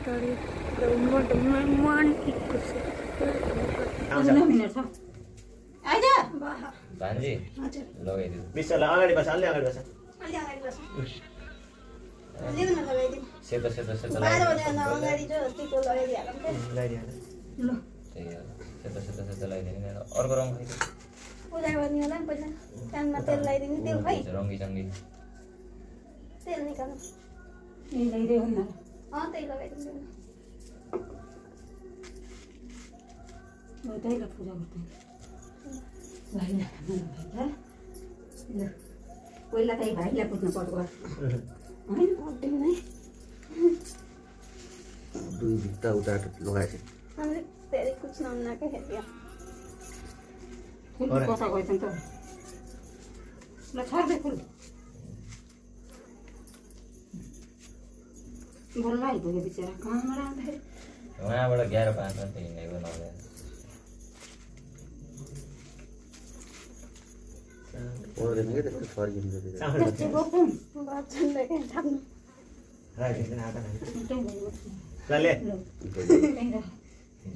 story. The one equals. आइज भान्जी हजुर लगाइदिनु बिस्तारै अगाडि बस अलि अगाडि बस अलि अगाडि बस लिनु न लगाइदिनु सेतो सेतो सेतो 12 बजे अगाडि जो टिको लगाइदिहालौँ के लगाइदिहाल ल त्यही हो सेतो सेतो सेतो लगाइदिनु अर्को रङ खै पूजा गर्ने होला नि पहिला कानमा तेल लगाइदिनु तेल खै रङ्गी चङ्गी तेल निकाल्नु यही लगाइदियो न तेल लगाइदिनु म त्यही पूजा गर्छु भाइला ल पहिला त भाइला पुज्नु पर्यो हैन अड्डिनु है दुई भित्ता उता लगाएछ हामीले धेरै कुछ नहुनाकै हेरियो फुल कता गएछ त ल छर्दै फुल बल्ल आइपुग्यो बिचरा कहाँबाट आउँदाखेरि उहाँबाट 11-5 मा हिँडेको नभए पर्दैन के त्यस्तो फर्किन्छ त्यस्तो बोक्छौँ बाछन्ले के थाप्नु राखिदिनु आटा ल ल ले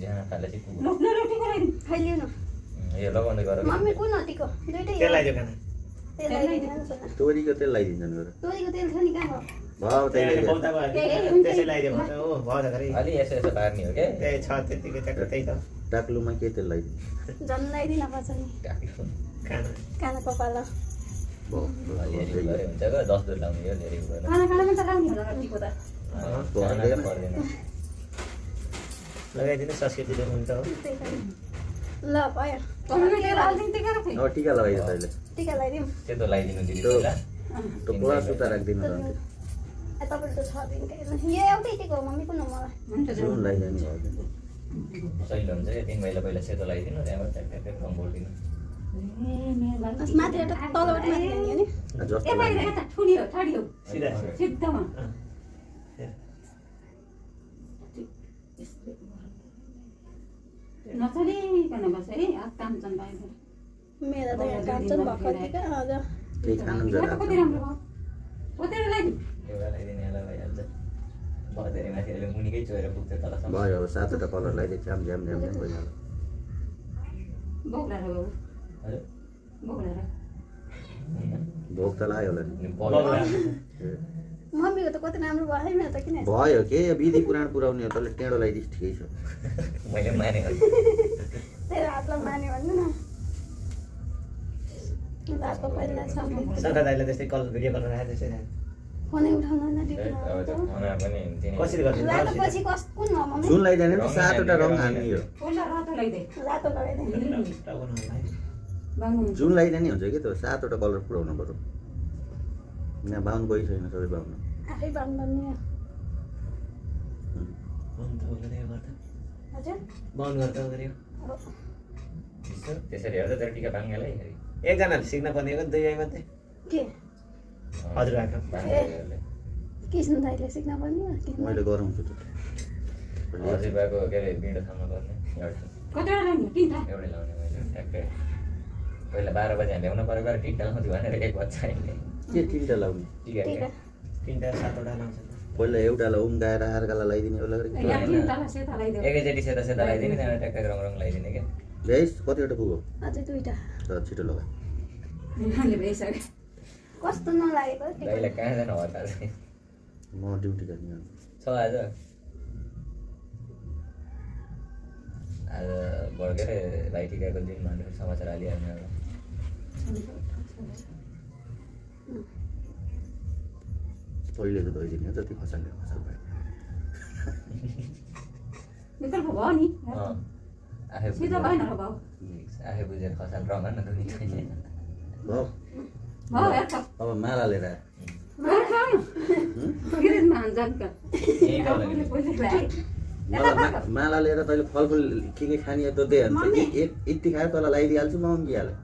जहाँ खाले चाहिँ पुग्यो ल रोटी गराइदिनु खाइलिउ न यो लगाउँदै गर मम्मी कुन हटीको दुईटै तेल लगाइदियो खाना तेल लगाइदिनु न तोरीको तेल लगाइदिन्छन् गएर तोरीको तेल थियो नि कहाँ भयो भाउ त्यही त्यसले लगाइदियो पौताको त्यसै लगाइदियो भने ओ भयो त गरी अलि यसो यसो पार्ने हो के त्यही छ त्यतिकै ट्याक्क त्यही त टाक्लुमा के तेल लगाइदिन्छ झन् लगाइदिन पर्छ नि खाना काना कपाला अलिअलि गरे हुन्छ ग 10 दूर लाउने यो धेरै हुँदैन खानामा त लाउने होला रोटीको त पर्दैन लगाइदिनु संस्कृतिले हुन्छ हो ल भयो मम्मी तेल हाल्दिनु त्यही गरेर अब टिका लगाइदियो तैँले टिका लगाइदिउँ सेतो लगाइदिनु दिदी पहिला त्यो पुरा सुता राखिदिनु त तपाईँले त 6 दिनकै यो एउटै टिको हो मम्मी कुन हो मलाई हुन्छ जुन लगाइदिनु भयो सहिलो हुन्छ के 3 महिना पहिला सेतो लगाइदिनु त्यहाँबाट ट्याक ट्याक रङ बोल्दिनु माथि एउटा तलबाट माथि ल्याउने नि जस्तो ए भाइ यता ठुलियो ठाडियो सिधा सिद्धमा नचलिकन बस है हात कामचन बाहिर मेरो त यहाँ कान्छन् भर्खर टिका हजुर केही खानु यो त कति राम्रो भयो कति लगाइदिनु एउटा लगाइदिने होला भइहाल्छ बदेरी माथि अहिले मुनिकै चोएर पुग्छ तलसम्म भयो अब 7वटा कलर लगाइदियो च्याम झ्याम झ्याम झ्याम भइहाल्यो बोक्ला र बाबु हजुर बोक्ला र भोक त लाग्यो होला नि मम्मीको त कति राम्रो भयो है मेरो त किन भयो के विधि पुराण पुऱ्याउने हो तैँले टेढो लगाइदिस् ठिकै छ मैले माने तेरो हातलाई मान्यो भन्नु न रातो पहिला छ सका दाइले त्यस्तै कलर भिडियो कलर आयो त्यसै फोनै उठाउनु न अब त खाना पनि कसरी गर्छ रातो पछि कुन हो मम्मी जुन लगाइदियो भने 7वटा रङ हाल्ने यो पहिला रातो लगाइदे रातो लगाइदिनु बाङ्गो जुन लगाइदियो नि हुन्छ कि त्यो 7वटा कलर पुऱ्याउनु पर्यो यहाँ बाहुन कोही छैन सबै बाहुन आफै बान्नु हजुर बाउन गर्दा गर्यो त्यसरी हेर्दा तर टिका बाङ्गेलाई एकजनाले सिक्न पर्ने हो दुई मात्रै के हजुर राख्नु कृष्ण दाइले सिक्न पर्ने हो कि मैले गराउँछु त हजुरबाको के अरे बिँडो खानु पर्ने कतिवटा लाउने तिनवटा एउटै लाउने मैले ट्याक्कै पहिला 12 बजे हामी ल्याउनु पऱ्यो गएर टिका लाउँथ्यो भनेर एक बच्चा अहिले के 3वटा लाउने टिका टिका तिनवटा 7वटा लाउँछ पहिला एउटालाई उम्काएर अर्कालाई लगाइदिने होला गरेर यहाँ तिनवटा सेता लगाइदियो एकैचोटि सेता सेता लगाइदिने त्यहाँबाट ट्याक्कै रङ रङ लगाइदिने क्या भ्याइस कतिवटा पुग्यो अझै दुईटा त छिटो लगा उनीहरूले भइसक्यो कस्तो नलागेको दाइलाई कहाँ जानु हतार चाहिँ म ड्युटी गर्ने छ आज बढ के अरे भाइ टिकाको दिन भनेर समाचार हालिहाल्ने होला पहिले त धोइदिने जति खसाल्यो खसाल भयो विकल्प भयो नि आफै सिधो भएन र भयो आफै बुझेर खसाल रङ न दुनी भयो भयो हेर्छ अब माला लिएर आयो माला लिएर तैँले फलफुल के खाने त दे यति खायो तँलाई लगाइदिइहाल्छु म उम्किहाल्यो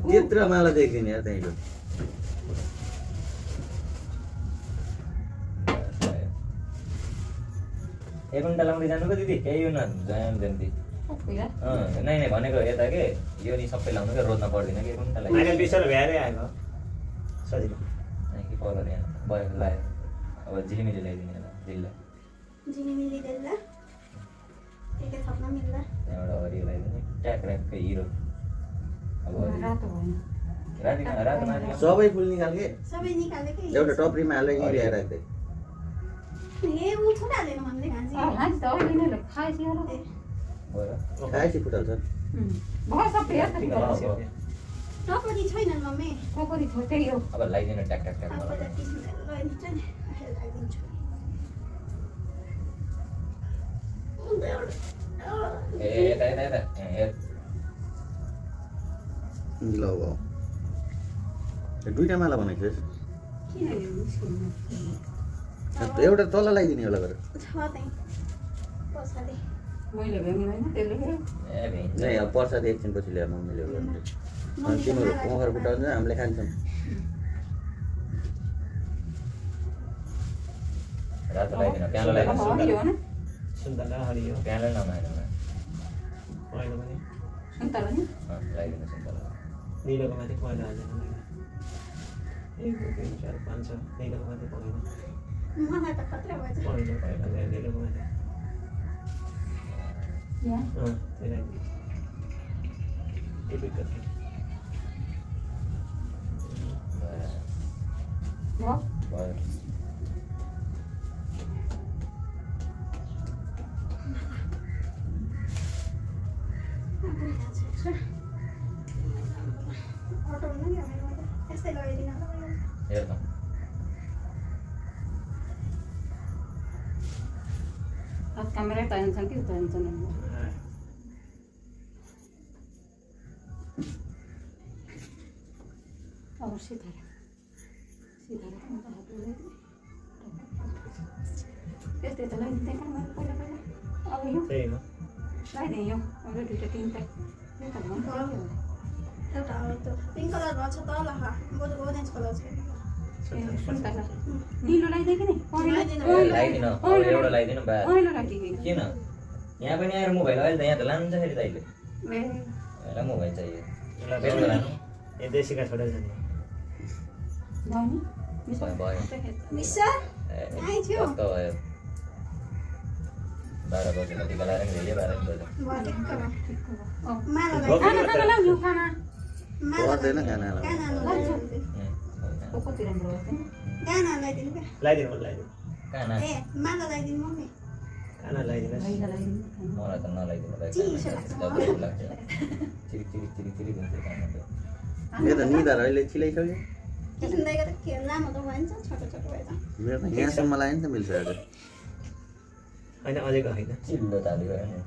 त्यत्रो माला देख्दिनँ यार त्यहीँ 1 घण्टा लाउँदै जानुको दिदी केही हुन जाम जन्ती नै नै भनेको यता के यो नि सबै लाउनु के रोज्न पर्दैन के 1 घण्टा लाग्यो अहिले बिसर भ्यारै आएको सजिलो के कलर यहाँ भयो लायो अब झिलिमिली ल्याइदिने होला दिल्ला झिलिमिली दिल्ला के थप्न मिल्ला त्यहाँबाट हरियो ल्याइदिने ट्याक र्याकको हिरो अब रातो होइन रातो माथि सबै फुल निकाल्के सबै निकाले के एउटा टप्रीमा हालेर यहीँ ल्याएर राख्दै ए उ थोडा हालेन भन्दै घाँसी घाँस त अहिले नै खाएपछि होला बरु खाएपछि फुटाल्छ भयो सबै हेर त टपरी छैनन् मम्मी ककरी छोटै हो अब ल्याइदिनु ट्याक ट्याक ट्याक अब त किसिम लगाइदिन्छ नि लगाइदिन्छु ए यता यता यता हेर ल अब दुईटा माला बनाएको थिएँ किन मुस्किल एउटा तल लगाइदिने होला गरेर छ त्यही पछाडि मैले भ्याउने होइन त्यसले ए भेन्छ नै अब पर्साद एकछिन पछि ल्याएर मम्मीले गर्ने अनि तिमीहरू कोखर कुटाउँछ हामीले खान्छौँ रातो ल्याइदिनु प्यालो ल्याइदिनु हरियो हो न सुन्तला हरियो प्यालो नमाएर पहेँलो पनि सुन्तला नि ल्याइदिनु सुन्तला निलोको माथि पहेँलो हाल्दैन 1 2 3 4 5 6 निलोको माथि पहेँलो मलाई त खतरा भएछ पहेँलो निलोको माथि यहाँ त्यही टिपिक भयो भयो यस्तै लगाइदिनु हेर त अब क्यामेरा तान्छन् कि तान्छन् अब सीधा यस्तै त लगाइदिँदै पहिला पहिला अब यो त्यही हो लगाइदिएँ यो अब दुईवटा तिनवटा यो त भन्छ एउटा त्यो पिङ्क कलर भएको छ तल बरु ओरेन्ज कलर छ सुन्तला निलो लगाइदिएँ कि नि ल्याइदिनु अब एउटा ल्याइदिनु बा पहिलो राखिदिएँ किन यहाँ पनि आएर मोबाइल अहिले त यहाँ त लानु छ फेरि तैँले ए यसलाई मोबाइल चाहियो बेच्नु लानु ए देशीका छोडेर जाने भयो नि भयो मिसा टक्क भयो 12 बजेको टिका लगाएर नि भेल्यो 12 बजे माला खाना खाना लाग्यो खाना पर्दैन खाना कति राम्रो हो गाना लगाइदिनु क्या लगाइदिनु लगाइदिनु काना ए माला लगाइदिनु मम्मी खाना लगाइदिनुहोस् मलाई त नलाइदिनु भाइ चिसो लाग्छ लाग्छ चिरिक चिरिक चिरिक चिरिक हुन्छ काना त मेरो त निधार अहिले चिलाइसक्यो किसिमदाइको त के लामो त भएन छोटो छोटो भएछ मेरो त यहाँसम्म लाग्यो नि त मिल्छ आज होइन अझैको होइन चिल्लो ताली भयो नि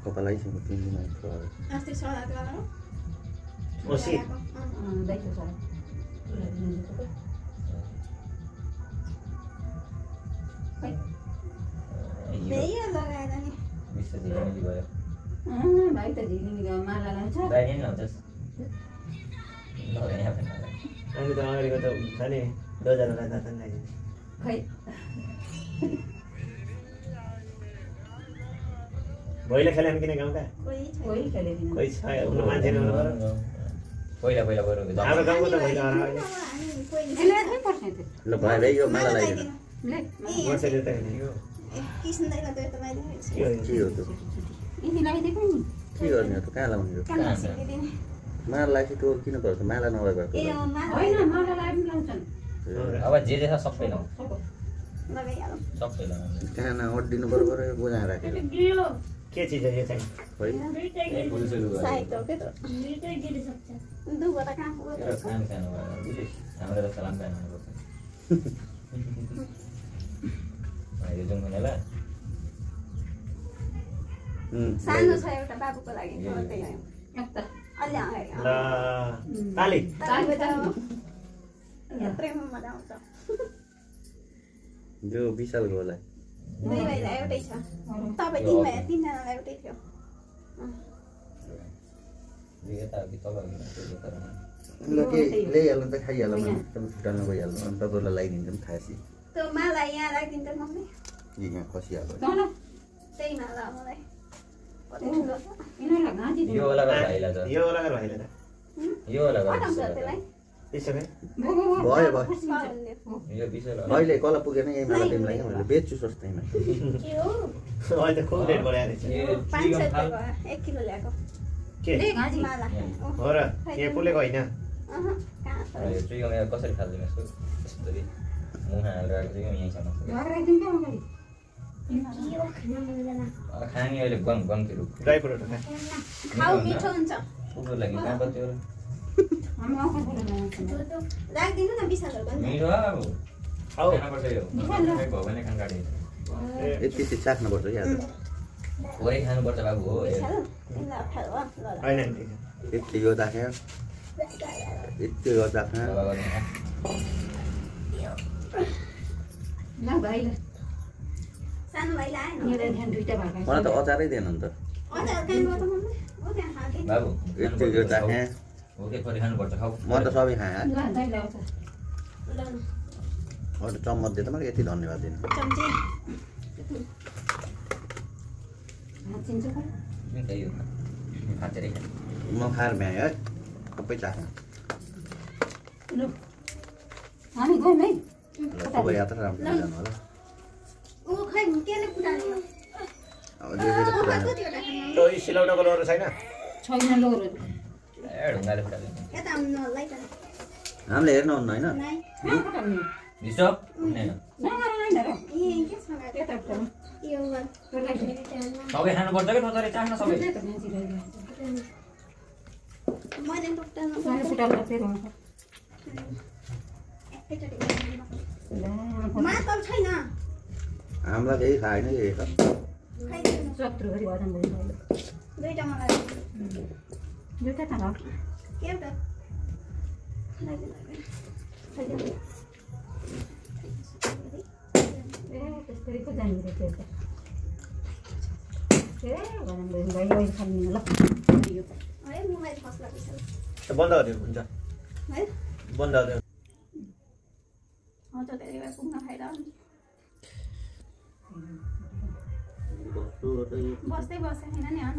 कपाल आइसक्यो 3 दिन आइसक्यो अस्ति सलाद लगाएर ओसी दाइको छ बेया लगाएर नि विश्व झिलिमिली भयो भाइ त झिलिमिली माला लाउँछ भाइ नि लाउँछस् यहाँ पनि नलाइ अहिले त अगाडिको त छ नि डोजालाई दाता लगाइदिनु खै भैलो खेल्यो किन गाउँका कोही छैन कोही खेलेदिन कोही छ हुनु मान्छे नहुनु पहिला पहिला बरु हाम्रो गाउँको त भैलो हरायो हामी कोही यसले चाहिँ पर्छ त्यो ल भाइ यो माला लगाइदिनु ले वर्षले त होइन यो किसिमदाइको त यता लगाइदिनु के हो के हो त्यो यति लगाइदिएको नि के गर्ने हो त कहाँ लाउने हो कानमा सिकिदिने माला लाग्छ त्यो किन पर्छ माला नभए भएको ए माला होइन माला लगाएर पनि लाउँछन् अब जे छ सबै लाउँ लगाइहालौँ सबै लाउँ कहाँ नअड्डिनु बरोबर गोजा राखेर के चिज हो यो चाहिँ खै साइड हो के त दुगो त कहाँ पुग्यो सानो सानो भयो हाम्रो त सलाम सानो पर्छ यो जुङ्गुनेला सानो छ एउटा बाबुको लागि त्यही हो एउटा अलि अगाडि ल ताली यात्रामा मजा आउँछ जो विशालको होला दुई भाइलाई एउटै छ तपाईँ तिनजनालाई एउटै थियो ल के ल्याइहाल्नु त खाइहाल्नु एकदम छुट्टाउनु गइहाल्नु अनि तपाईँहरूलाई लगाइदिन्छौँ खासी त्यो माला यहाँ राखिदिन्छ मम्मी यहाँ खसिहाल्नु त्यही माला मलाई यिनीहरूलाई घाँटी यो वाला भाइला त यो लगाएर भइरहेछ यो वाला पठाउँछ त्यसलाई त्यसो भए भयो भयो पाउनु यो विषय ल अहिले कल पुगेन यही माला तिमीलाई क्या मैले बेच्छु सस्तैमा के हो अहिले त खुब रेट बढाएर छ यो 500 रुपैयाँ 1 किलो ल्याएको के माला हो र के फुलेको होइन कहाँ छ यो ट्रिगम कसरी फाल्दिनु यसको यस्तरी मुहा हालेर आएको चाहिँ यहीँसम्म के हो खान मिल्दैन खाने अहिले गम गम्तीहरू ड्राई फ्रुट खा खाऊ मिठो हुन्छ कुकुर लागि कहाँ पत्यो राखिदिनु न विशालहरुको नि मिठो अब खाऊ खानुपर्छ यो भयो भने खान काटे यति चाहिँ चाख्नुपर्छ क्या आज भोरै खानुपर्छ बाबु हो विशाल तिमीलाई अप्ठ्यारो हो ल ल होइन नि यति यो चाख्यो यति यो चाख्यो सानो भाइले आएन मलाई त अचारै दिएन नि त अझ कामबाट मम्मी हो त्यहाँ खाँदै बाबु यति यो चाख्यो हो के थोरै खानुपर्छ खाऊ म त सबै खाएँ ल न अरू चम्मच दिए त मलाई यति धन्यवाद दिनु चम्ची त्यही हो खाँचेरै खा म खाएर भ्याएँ है सबै चाख्यो हामी गयौँ है अब यात्रा राम्रो जानु होला ऊ खै केले पुरानो अब धीरे धीरे पुरा कतिवटा खानु त्यो सिलौटाको लोरो छैन छैन लोरो ए ढुङ्गाले फुटाल्यो यता आउनु नलाई त हामीले हेर्नुहुन्न होइन नाइ डिस्टर्ब हुँदैन ए के छ यो वन सबै खानुपर्छ कि थोरै चाख्न सबै मैले टोक्टा मातल छैन हामीलाई केही खाएन कि खाइदिनु दुईटा मलाई एउटा खाइदिनु है मलाई फस्ला विशाल बन्द गरिदिनु हुन्छ है बन्द गरिदिनु त धेरै भए पुग्न खाइरह बस्दै बसेँ होइन नि होइन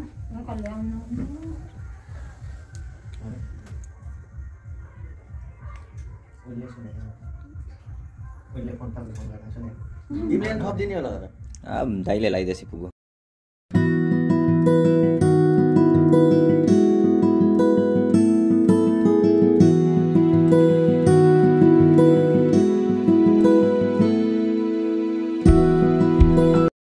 तिमीले पनि थपिदिने होला दाइले लगाइदिएपछि पुग्यो